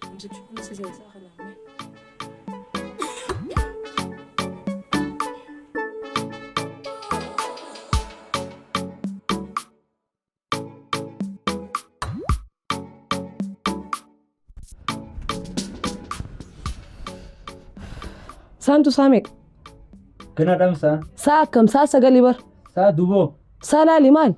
Namtichi kun si seensaa kanaaf. Saantu saa meeqa? Gana dhamsaa. Saa akkam? Saa sagalii bar. Saa duboo. Saa laali maal?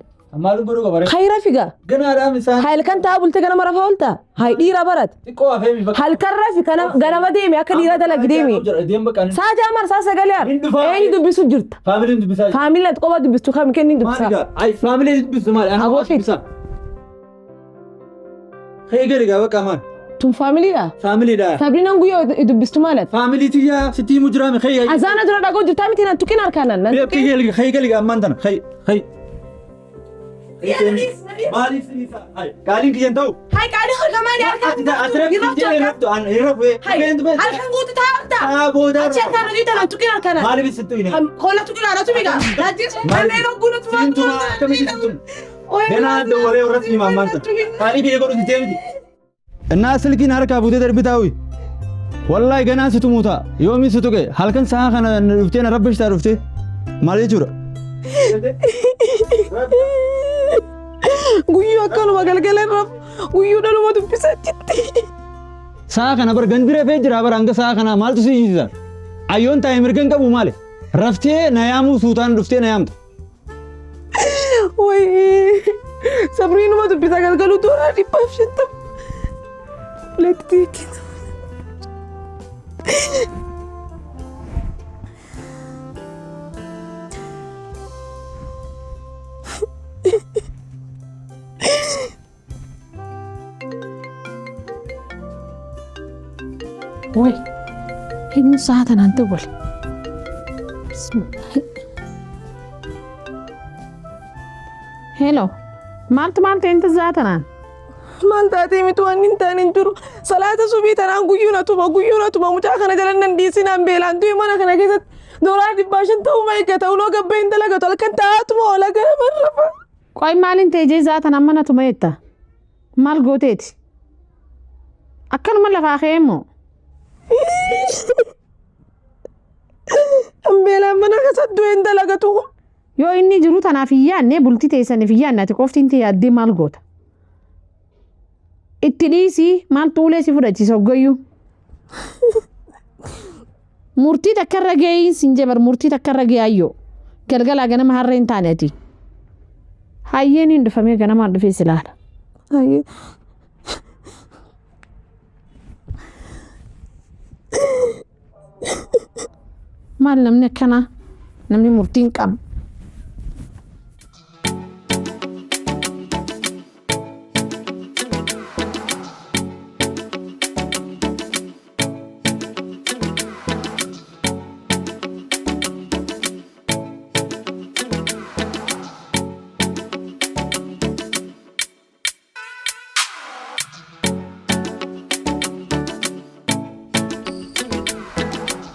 Maal godhuu qaba? Hayra figaa. Gana dhamsaa. Halkan ta'a bulte ganama rafaa oolta? Hay dhiira barat. Xiqqoo hafee mi bakka. Halkan rafi kana ganama deemi akka dhiira dalagi deemi. Deem bakka. Saa jaamar saa sagalee har. Hin dhufaa. Eenyu dubbisu jirta? Faamiliin dubbisaa. Faamiliin ati qofa dubbistu kam kennin Maal dubbisaa? egaa? Ay faamiliin dubbisu maali? Ana Aboo qofa dubbisaa. Kee gadi gaa bakka maal? Tun faamiliidha. Faamiliidha. Sabriinaan guyyaa dubbistu maalat? Faamilii tiyyaa sitti himu jiraame kee yaa. Azaana dura dhagoo jirtaa miti nan tuqin harkaanan. Nan tuqin. Kee gadi gaa ammaan tana. Kee kee. Maaliif sinisa? Ay qaaliin kiyyan ta'u. Hay qaalii harka maali harkaan Ati ati rabbi rabtu an hin rafu. Hay halkan guutu taa'aa oolta. Saa boodaa. Achi harkaan hojii tanan tuqin harkaanan. Maaliif sitti hina? Kola tuqin haadha tumiga. Laajjis manneen ogguun Siintuma akkamitti sitti hima? Ganaa dawwalee warratti hima ammaan tana. Qaalii biyya godhu sittee miti. Innaa silkiin harkaa buutee darbitaa'u. Wallaahi ganaa si tumuu ta'a. Yoomi si tuqe halkan sa'a kana dhuftee na rabbishtaa dhuftee. Maal jechuudha? Guyyuu akkanuma galgala irra guyyuu dhaluma dubbisaa jirti. Sa'a kana bar gandi rafee jira bar hanga sa'a kana maaltu si iyyisiisa? Ayyoon taa'e mirga hin qabu maali? Raftee na yaamuu suutaan dhuftee na yaamta. Wayii sabriinuma dubbisa galgaluu dooraa 150. Leetti teetti. Way, eenyu sa'a tanaan dawwale? Bismillah. Hello, maaltu maal ta'e inta sa'a tanaan? Maal taatee miti waan hin taane hin jiru. Salaata subii tanaan guyyuu na tuma guyyuu na tuma mucaa kana jala nan dhiisinaan beelaan du'e mana kana keessatti dooraa 550 eeggata uloo gabbee hin dalagatu halkan taa'atuma oola gara marrafa. Qoy maaliin ta'e jee sa'a tanaan mana tuma jetta? Maal gooteeti? Akkanuma lafaa ka'ee moo? Beelaan mana keessatti du'e hin dalagatu. Yoo inni jiru tanaaf hin yaadne bultii teessaniif hin yaadne ati qofti hin yaaddee maal goota? Itti dhiisii maaltu ulee si fudhachiisa hoggayyuu? Murtii takka irra gahiin sin jebar murtii takka irra gahaayyoo. Galgalaa ganama harree hin taane ati. Hayyeen hin dhufamee ganamaan dhufee si ilaala. Hayyee. Maal namni akkanaa? Namni murtii hin qabne.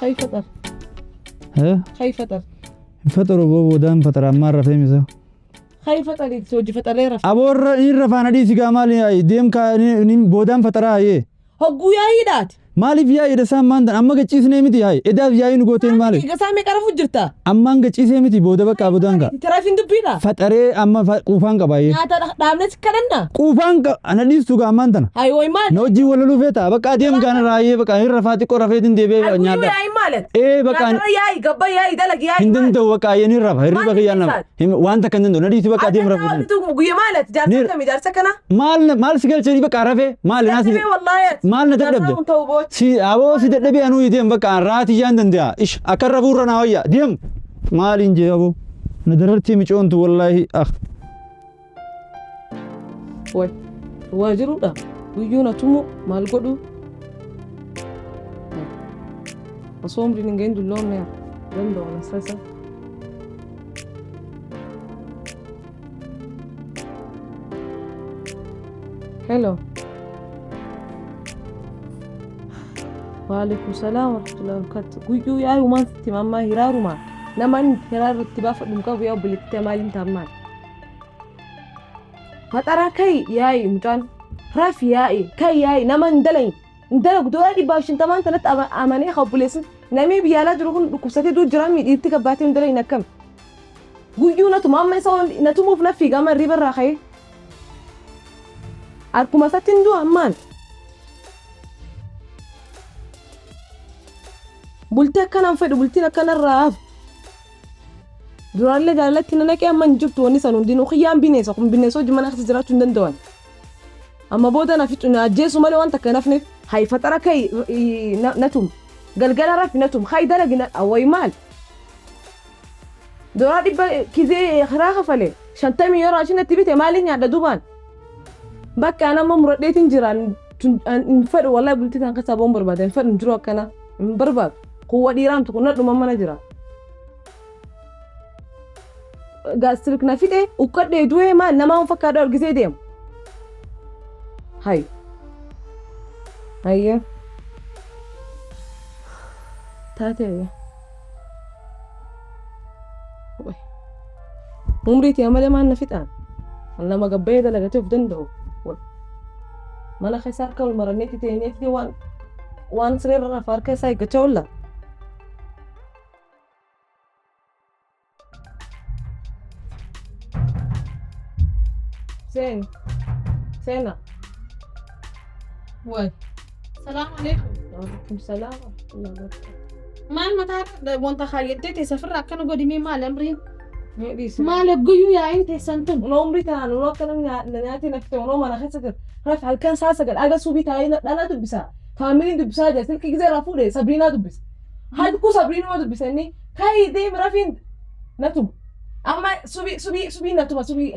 Hay faxar. Hay faxar. Faxaru boo boodaan faxara ammaan rafee misa. Hay faxar itti hojii faxaree rafa. Aboorra inni rafaan adii sigaa maali deem kaa boodaan faxaraa hayyee. Hogguu yaa'iidhaati. Maaliif yaa'ii isaan maan tan amma gachiisnee miti yaa'ii edaaf yaa'ii nu gooteen maali? Gasaa meeqa rafu jirta? Ammaan gachiisee miti booda bakka boodaan gaa. Tiraafin dubbiidha. Faxaree amma quufaan qaba hayyee. Nyaata dhaabnes kadhanna. Quufaan ana dhiistu gaa ammaan tana. Hayi wayi maal? Na hojii wal loluu feeta bakka adeem gaana raayee bakka hin rafaa xiqqoo rafeetiin deebi'ee Guyyuu nyaadha. yaa'iin maalet? Ee bakka Nyaata yaa'i gabba yaa'i dalagi yaa'i. hin danda'u bakka ayyee ni rafa hirriba kiyyaan nama waan takka hin danda'u na dhiisi bakka adeem rafuu. Guyya maalet? Jaarsa akkamii jaarsa kana? Maal maal si galchanii bakka rafee maal naa si Dadhabee wallaahi. maal na dadhabde? Jaarsa kun ta'uu booda. Si aboo si dadhabee anuu deem bakka raatii yaan danda'a ish akka rafuurra naa wayya deem maaliin jee aboo na darartee micoontu wallaahi ah. Way waa jiruudha. Guyyuu na tumu maal godhu? Osoo umriin hin gahin dulloomne danda'u nasasa. Hello. Waalaikum salaam warahmatullahi wabarakatuh. Guyyuu yaa'u maan sitti mammaa hiraaruma. Nama inni hiraarra itti baafadhu hin qabu yaa obboleettii maaliin taammaan. Faxaraa kai yaa'i mucaan. Rafi yaa'i kan yaa'i nama hin dalagne hin dalagu doolaara 150n tanatti amanee ka obboleessin namni biyya alaa jiru kun dhukkubsatee duu jiraa miidhiitti gabbaatee hin dalagne akkam. Guyyuu natuma amma isa na tumuuf na fiiga amma hirriiba irraa ka'ee. Harkuma isatti hin du'a ammaan. Bultii akkana hin fedhu bultiin akkana irraa hafu. Duraallee jaalalatti na naqee amma hin jirtu wanni san hundinuu kiyyaan bineensa kun bineensa hojii mana keessa jiraachuu hin danda'an. Amma booda na fixu na ajjeesu malee waan takka hin hafneef. Hay faxara kai na tum. Galgala rafi na tum. Hay dalagi na awwayi maal. Doraa dhibba kizee kiraa kafale 50 yoo raashin natti bite maaliin nyaadha duubaan. Bakka an amma muradheetiin jira hin fedhu wallahi bultii tan keessaa ba'uun barbaada hin fedhu hin jiru akkana hin barbaadu. Kuwwa dhiiraamtu kun nadhuma mana jira. Gaastiriik na fixe uqqadhee du'ee maal namaa hin fakkaadhu argisee deemu. Hay. Hayyee. Taatee hayyee. Umrii tiya malee maal na fixaan? An nama gabbayee dalagatee of danda'u. Mana keessa harka wal maranneetti teenyeetti waan waan sireerra rafa harka isaa eeggachaa oolla. Seen. Seena. Way. Salaam alaikum. Waalaikum salaam wa rahmatullahi wa barakatuh. Maal mataa irra wanta kaayyatee teessa ofirraa akkana godhimee maal amriin? Mee dhiisi. Maal guyyuu yaa'iin teessan tun? Unoo umrii tanaan unoo akka namni na nyaatee na fixe unoo mana keessa jira. Raf halkan saa 9 aga subii taa'ee dhalaa dubbisa. Faamiliin dubbisaa jira. Silkii gizee irraa fuudhe Sabriinaa dubbisa. Halkuu Sabriinuma dubbisa inni ka'ii deemi rafiin na tuma. Amma subii subii subii na tuma subii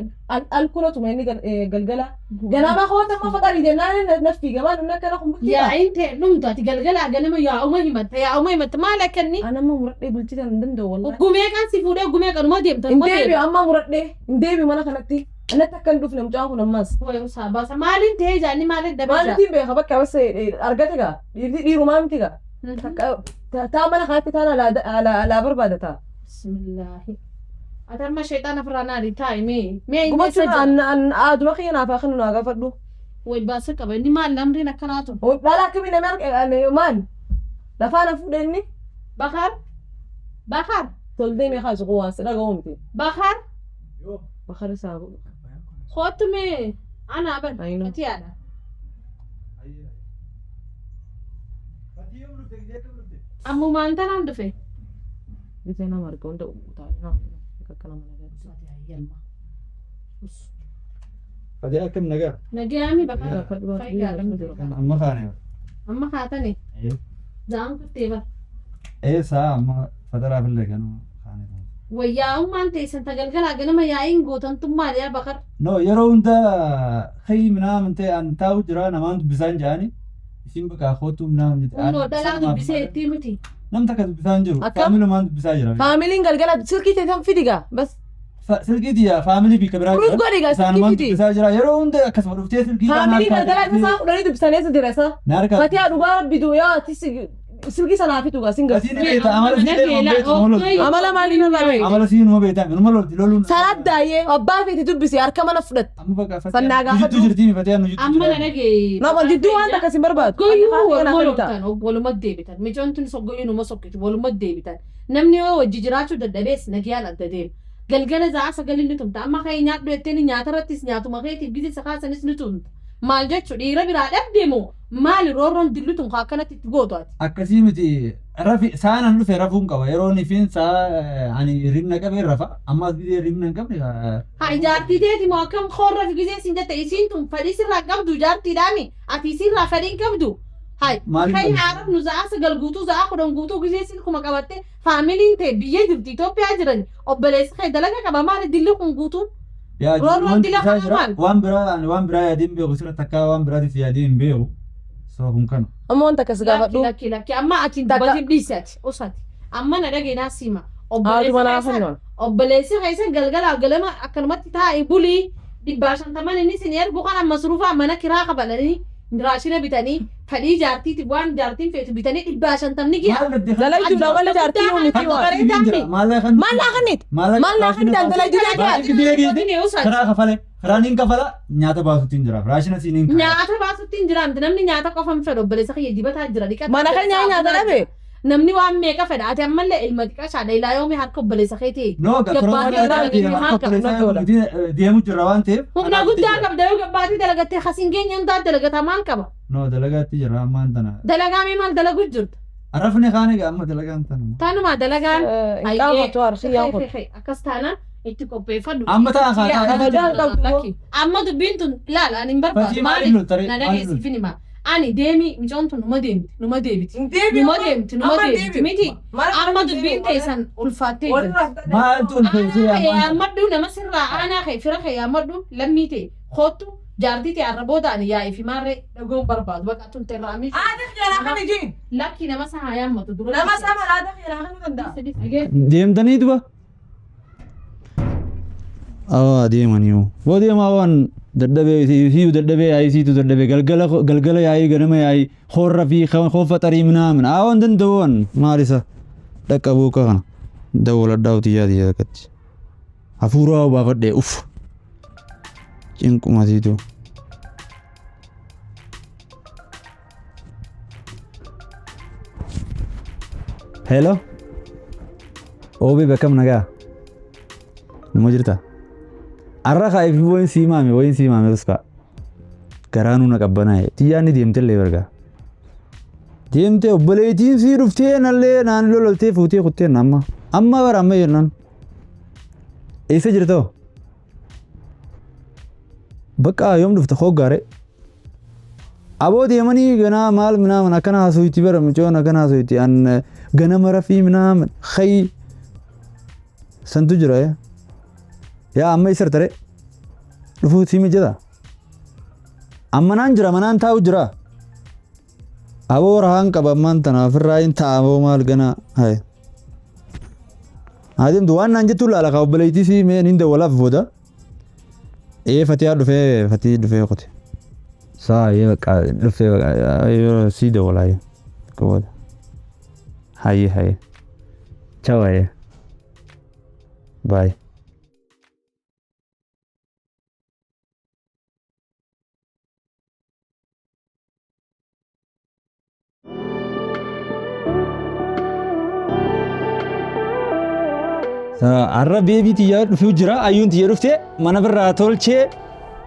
alkuu na tuma inni galgala. Ganama koota amma faxarii jennaan na fiiga maal inni akkana kun bultiidha. Yaa'iin tee dhumtu ati galgalaa ganama yaa'uma himatta yaa'uma himatta maal akka inni? An amma muradhee bultii tana hin danda'u wallahi. Gumee kan si fuudhee gumee kanuma deemta. Hin deebi'u amma muradhee hin deebi'u mana kanatti. Anatti akka hin dhufne mucaan kun ammas. Wayi usaa baasa maaliin ta'ee jaanni maaliin dhabee jaa. Maalitiin beeka bakka bas argate gaa dhiirti dhiirumaa miti gaa. Takka taa mana kanatti taan alaa alaa barbaada taa. Bismillaahi. Ati amma sheexaana ofirraa naali taa'i mee. Mee inni Gubachuun eessa jira? an an aaduma kiyya naaf haa kennu naa gaafadhu. Wayi baasa qaba inni maal amriin akkanaa tun. Dhala akkamii namni arge maal lafaa na fuudhe inni. Bakar. Bakar. Tol deemee kaasu kun waan si dhaga'u miti. Bakar. Bakar isaa godhu. Kootu mee anaa bar I know. fatiyaadha. Ammumaan tanaan dhufe. Gisee nama arga hunda utaalee nama akka nama nagaatti. Fatiyaa akkam nagaa? Nagayaami bakar. Gaafadhu Fayyaa alhamdulillah. Kan amma kaane. Amma kaatani. Za'aan kuttee bar. Ee saa amma fataraaf illee kanuma kaane. Wayyaa'ummaan teessan ta galgalaa ganama yaa'iin gootantummaan yaa Bakar. No yeroo hunda kayii minaamin ta'e an taa'u jira namaan dubbisaan ja'ani isin bakka kootuu minaamin jette. Kunoo dhalaa dubbisee ittii miti. Nam takka dubbisaa hin jiru. Akkam? Faamilumaan dubbisaa jira. Faamiliin galgala silkii teessan fidi gaa bas. Silkii tiyya faamilii bikka biraa Proof jiran. godhi gaa silkii Isaanumaan fidi. dubbisaa jira. Yeroo hunda akkasuma dhuftee silkii kaan Faamilii harkaa galgala deebitee isaa kudhanii dubbisan eessa jira isa? na harkaa. Fatiyaa dhugaa rabbi du'u yaa ati silkii sanaa fitu gaa sin Asiin garsiisa. beekta amala sii deemu beektu numa lolti. Amala maalii narraa beekta? Amala sii numa beekta numa lolti loluun. Sanaddaayee abbaa feeti dubbisi harka mana fudhatte. Amma bakka San naa Fatiyaan gaafadhu. jidduu jirti Fatiyaan nu jidduu Amma na jira. dhagee. Nama jidduu waan takka sin barbaadu. Goyyuu Akka waluma kana fita. loltan waluma deebitan. Micoon tun soggoyyuu numa sokkitu waluma deebitan. Namni yoo wajji jiraachuu dadhabees nagayaan adda deema. Galgala za'a sagalii ni tumta. Amma ka'ii nyaadhu jettee ni nyaata irrattis nyaatuma keetiif gizee isa kaasanis ni tumta. Maal jechuu dhiira biraa dhabde moo maali roorroon dilli tun kaa akkanatti itti gootu ati? Akkasii miti rafi sa'aan an dhufe rafuun qaba yeroon ifiin sa'a ani hirribna qabee rafa ammas gizee hirribna hin qabne Haa ijaartii teeti moo akkam koon rafi gizee siin jette isiin tun fedhii sirraa hin qabdu ijaartiidhaami ati isiirraa fedhii hin qabdu hay Maaliif kai qabdi? haa rafnu za'aa 9 guutuu za'aa 10 guutuu gizee silkuma qabatte faamiliin tee biyya jirti Itoophiyaa jirani obboleessi kee dalaga qaba maali dilli kun guutuun Yaa Roorroon ijoolleen dila isaa kanaa jira maal? waan biraa ani waan biraa yaadee hin beeku sirra takkaa waan biraatis yaadee hin beeku so kun kana. Amma wanta akkas Lakki gaafadhu. lakki lakki amma ati hin Takka. dubbatin dhiisi ati usati amma na dhaga'i naa siima Haadhuma obboleessi naa keessan fannoon. obboleessi keessan galgalaa galama akkanumatti taa'i bulii 150n inni isin ergu kana masruufaa mana kiraa kafalanii Raashina bitanii fedhii jaartiitiif waan jaartiin feetu bitanii 150 gi'a. Dalagduu dha malee jaartii yoo miti waan. Maal naa kennit? Maal naa kennit an dalagduu dha. Karaa kafale. Karaan hin kafala nyaata baasutti hin jira. Raashina siin hin kafala. Nyaata baasutti hin jiraamte namni nyaata qofa hin fedhu obboleessa kiyya dibataa jira dhiqataa Mana jira, kan nyaata saafuna dhabe. jira. Namni waan meeqa fedha ati ammallee ilma xiqqashaadha ilaa yoomii harka obboleessa keetii. No, Gabbaatee dalagattee maal qabda? Deemu jirra waan ta'eef. Humna guddaa qabda yoo gabbaatee dalagattee hasiin keenya hundaa dalagataa maal qaba? No, dalagaatti jirra ammaan tana. Dalagaa mee maal dalagu jirta? Arafne kaan egaa amma dalagaan tana. Tanumaa dalagaan. Hin qaafatu harkiyyaan kun. Akkas taanaan itti qopheeffadhu. Amma ta'a kaa Kabajaan qabdu. Amma dubbiin tun ilaala ani hin barbaadu. Fatii maaliif lolta ree? Na Maaliif dhageessiif hima. Ani deemi mucaan tun numa deemti numa deebiti. Numa deemti numa deebiti miti. Amma dubbiin teessan ulfaattee jirti. Maaltu ulfeessee Aanaa kee ammaan tana? yaammadhu nama sirraa aanaa kee fira kee yaammadhu lammii ta'e kootu jaartii ta'e arra booda ani yaa'ii fi maarree dhagoon barbaadu bakka tun terraa miidhu. Haadha kiyyaa kana jiin. Lakki nama isaa haa yaammatu dura. Nama sama haadha kiyyaa kana danda'a. Deemtanii duba? Awaa deemanii hoo. Boo deemaa waan dadhabee siyu dadhabee yaa'ii siitu dadhabee galgala galgala yaa'ii ganama yaa'ii horra fi hoofa xarii minaamin awaan danda'uwan maal isa dhaqqabuu akka kana dawwaladhaa utiyyaa tiyya takkatti. Hafuuraa baafadhee uff cinquma siitu. Hello. Oobii beekam nagaa. Numa jirta? Arra kaa ifi wayin sii maame wayin sii maame tuskaa. Garaanuu na qabbanaa'e. Tiyyaan ni deemtellee bargaa. Deemtee obboleettiin sii dhuftee nallee naan lololtee fuutee kutteen amma. Amma bara amma jennaan. Eessa jirta hoo? Bakka yoom dhufta hoggaare? Aboo deemanii ganaa maal minaaman akkana haasofti bara mucoon akkana haasofti an ganama rafii minaaman hayi santu jira yaa amma isa tare dhufuu sii mijata amma naan jira manaan taa'u jira aboo rahaan qaba ammaan tana ofirraa hin ta'a aboo maal gana hayi haa deemtu waan naan jettu laala kaa obboleettii sii mee nin dawwalaaf booda ee fatiyaa dhufee fatii dhufee qote. Saa yee bakka dhufee bakka sii dawwalaa yee booda. Hayyee hayyee. Ciao hayyee. Bye. Har'a beebii tiyyaa dhufuu jira ayyuun tiyya dhuftee mana birraa tolchee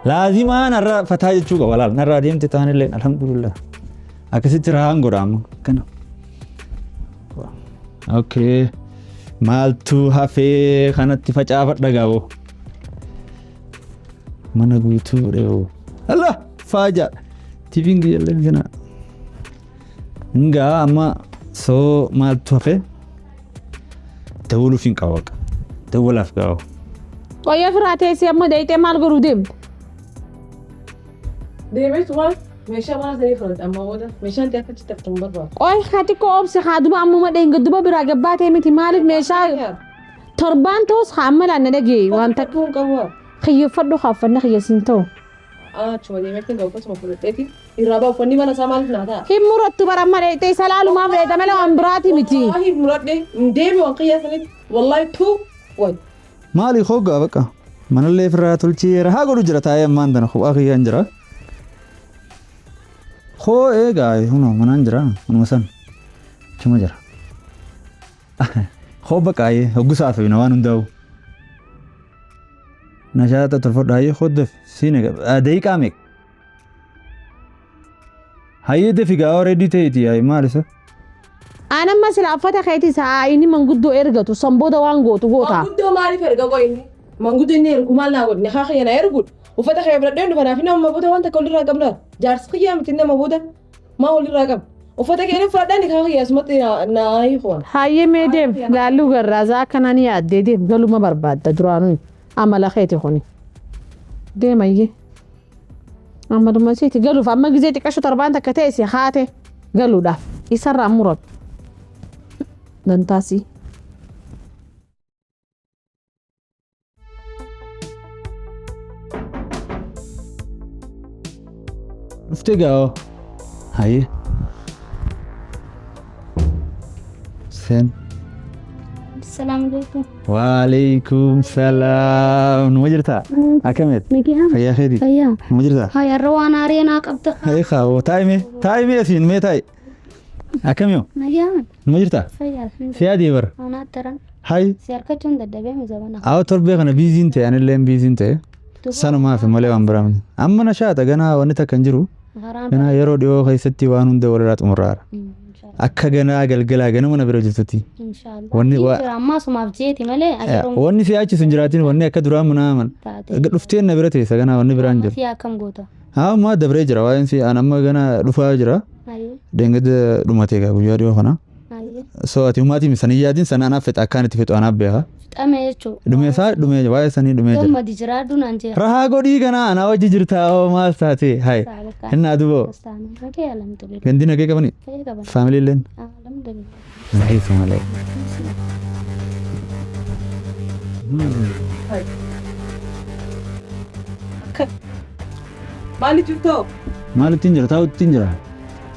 laazimaan har'a fataa jechuu qaba laal narraa deemte taanillee alhamdulillah akkasitti rahaan godha amma kana. Okay maaltu hafee kanatti facaafadha gaaboo mana guutuu dheewu Allah faaja tiiviin kiyyallee kana Ngaa amma soo maaltu hafee dawwaluuf hin qaba baqa dawwalaaf gaa'u. Qoyyoo firaa teessee amma dayitee maal godhuu deemte? Deemeetu waan meeshaa mana sanii fudhate amma booda meeshaan ta'e akka achitti haftu hin barbaadu. Qoy haa xiqqoo obsi haa duba ammuma dheenga duba biraa gabbaatee miti maaliif meeshaa torbaan ta'us haa amma laanna dhagee waan takka Hin qabu. kiyyeeffadhu haa uffanni kiyya siin ta'u. Achuma deemeetti gahu akkasuma fudhadheeti irraa ba'a uffanni mana isaa maaliif naa ta'a? Hin murattu bara amma dheeyxee isa laalumaaf dheeyxa malee waan biraati miti. Wallaahi muradhe hin deemi waan qiyyaa sanitti wallaahi tuu way. Maali hoggaa bakka manallee ofirraa tolchee rahaa godhu jira taa'ee ammaan tana kophaa kiyyaan jira. Hoo eegaa hunoo manaan jira manuma san achuma jira. Hoo bakka hoggusaaf na waan hundaa'u. Nashaata tolfadhu hayyee hoo daf siin eega daqiiqaa meeqa? Hayyee dafi gaa already ta'eeti hayyee maal isa? Aan amma sila uffata keetii isaa inni manguddoo ergatu san booda waan gootu goota. Manguddoo maaliif erga qoy inni? Manguddoo inni ergu maal naa godhe? Haa kiyya na ergu. Uffata kiyya fudhadhee dhufa naaf nama booda waan takka walirraa qabna. Jaarsi kiyyaa miti nama booda maa walirraa qabna? Uffata kiyya fudhadhaan haa kiyya asumatti na hiikuwan. Hayyee mee deem laalluu garraazaa akkana ni yaaddee deem galuma barbaadda duraanuu amala keeti kuni. Deemayyee. Amaluma isiiti galuuf amma gizee xiqqashu torbaan takka ta'e si haate galuudhaaf isarraa muratu. Dantaasii. Dhuftee gaa hayyee. Sen. Salaamu alaikum. Waalaikum salaam. Numa jirtaa? Akkamitti? Nagaa. Fayyaa keetii? Fayyaa. Numa jirtaa? Haa yarra waan haaree naa qabda. Hayi kaawoo taa'i mee taa'i mee asiin mee taa'i. Akkami hoo? Nagaa. Numa jirtaa? Fayyaa alhamdulillah. Si yaadee bara. Anaa daran. Hayi. Si harkachuun dadhabee mi zabana. Awa torbee kana biiziin ta'e anilleen biiziin ta'e. Sanumaaf malee waan biraa miti. Amma na shaata ganaa wanni takka hin jiru. Karaan. Ganaa yeroo dhiyoo keessatti waan hunda walirraa xumurraara. Akka ganaa galgalaa ganama na bira jirtutti. Inshaallah. Wanni waa- Ammaa sumaaf jeeti malee ajaruun Wanni si yaachisu hin jiraatin wanni akka duraa munaaman. taate. Dhufteen na bira teessa ganaa wanni biraan jiru. Si akkam goota? Haa ammaa dabree jira waa'een si an amma ganaa dhufaa jira. Ayyee. Deengada dhumatee gaa guyyaa dhiyoo kana. Ayyee. So ati humaatii sanii yaadin sana anaaf fexa akkaan itti fexu anaaf beeka. Fixame jechuudha. Dhumee isaa dhumee waa'ee sanii dhumee jira. Gammadi jiraadhu naan jee. Rahaa godhii ganaa anaa wajji jirtaa oo maal taate hayi. Inni aduboo Nagee alhamdulillah. gandi nagee qabani Fayyaa qaban. faamilii illeen. Alhamdulillah. Nageessu malee. Maali jirtoo? Maal ittiin jira taa'u ittiin jira.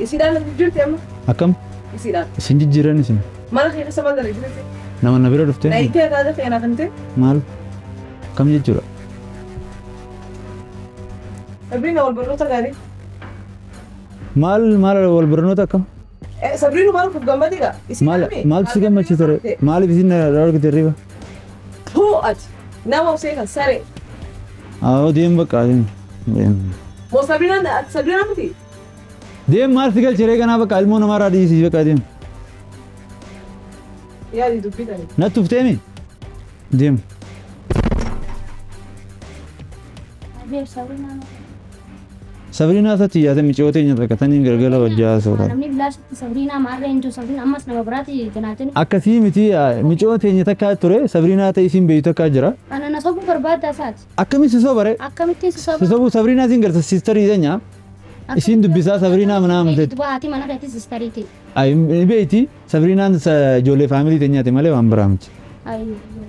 Isiidhaan jirti amma? Akkam Isiidhaan. isin jijjiiran isin Mana kee keessa maal dalagdee? nama na bira dhuftee Na hiitee taate feenaa kan ta'e? maal kam jechuudha. Sabriina wal barnoota gaarii. Maal maal wal barnoota akkam? Sabriinu maal kuf gammadiidha? Maal maaltu si gammachiisa ture? Maaliif isin na argite riba? Hoo ati nama osee kan saree. Awoo deem bakka deem. Deem. Moo Sabriinaan ati Sabriinaa miti? Deem maal si galchee ganaa bakka ilmoo namaarraa dhiisii bakka deem. Yaadi dubbitani. Natti ufteemi? Deem. Sabriinaa. Sabriinaa isatti yaate micootee teenya takka taniin galgala wajjaa haasa'u. Namni bilaashitti Sabriinaa maarree hin jiru Sabriinaa ammas nama biraati janaajini. Akkasii miti micoo teenya takkaa ture Sabriinaa ta'e isiin beeytu takkaa jira. Ana na sobuu barbaaddaa isaati. Akkamiin si sobare? Akkamittiin si soba? Si sobuu Sabriinaa siin garta siistarii teenya. Isiin dubbisaa Sabriinaa manaa amante. Haati mana keetti siistariiti. Ay ni beeyti Sabriinaan ijoollee faamilii teenyaati malee waan biraa miti.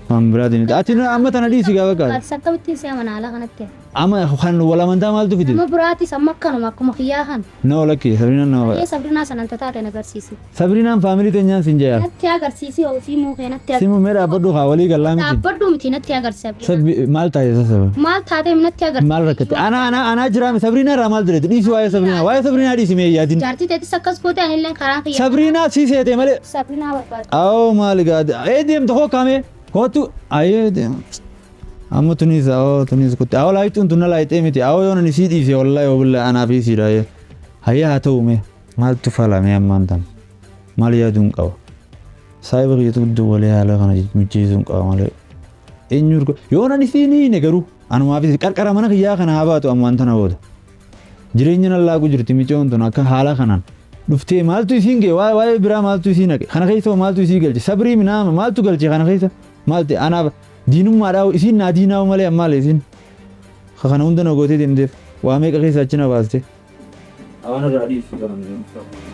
Waan biraati miti. Ati amma tana dhiisi gaafa kaase. Ati akkamittiin si amana haala kanatti? Amma kan wal amantaa maaltu fide? Nama biraatis amma akkanuma akkuma kiyyaa kan. Na lakki Sabriinaan nama. Ee Sabriinaa sanan taate na agarsiisi. Sabriinaan faamilii teenyaan siin jeeyaa. Natti agarsiisi ofii muukee natti agarsiisi. Simu mee dhaabbadhu haa walii gallaa miti. Dhaabbadhu miti natti agarsiisi. Sabbi maal taate sasaba? Maal taatee natti agarsiisi. Maal rakkate? Ana ana ana jiraame Sabriinaa irraa maal direetu? Dhiisi waa'ee Sabriinaa. Waa'ee Sabriinaa dhiisi mee yaadin. Jaartii teetis akkas goote anillee karaa kiyya. Sabriinaa sii seete malee. Sabriinaa barbaada. Awoo maali gaadi? Ee deemtu koo kaamee? Kootu ayyee deem. Amma tunis awoo tunis kutte. Awoo laayituun tun na laayitee miti. Awoo yoon ani sii dhiise wallahi wabillahi anaaf isiidha. Hayyee haa ta'u mee maaltu falame ammaan tan? Maal yaaduun qaba? Saayiba kiyyatu guddoo walee haala kana mijjeessuun qaba malee. Eenyu yoon ani sii ni hiine garuu anumaafis qarqara mana kiyyaa kana haa baatu ammaan tana booda. Jireenya nan laaqu jirti micoon tun akka haala kanaan. Dhuftee maaltu isiin ga'e waa'ee biraa maaltu isii naqe kana keessa maaltu isii galche sabrii minaama maaltu galche kana keessa maalti anaaf diinummaadhaa isiin naa diinaa'u malee ammaale isiin kana hunda na gootee deemteef waa meeqa keessa achi na baaste. Awaan irraa dhiisi.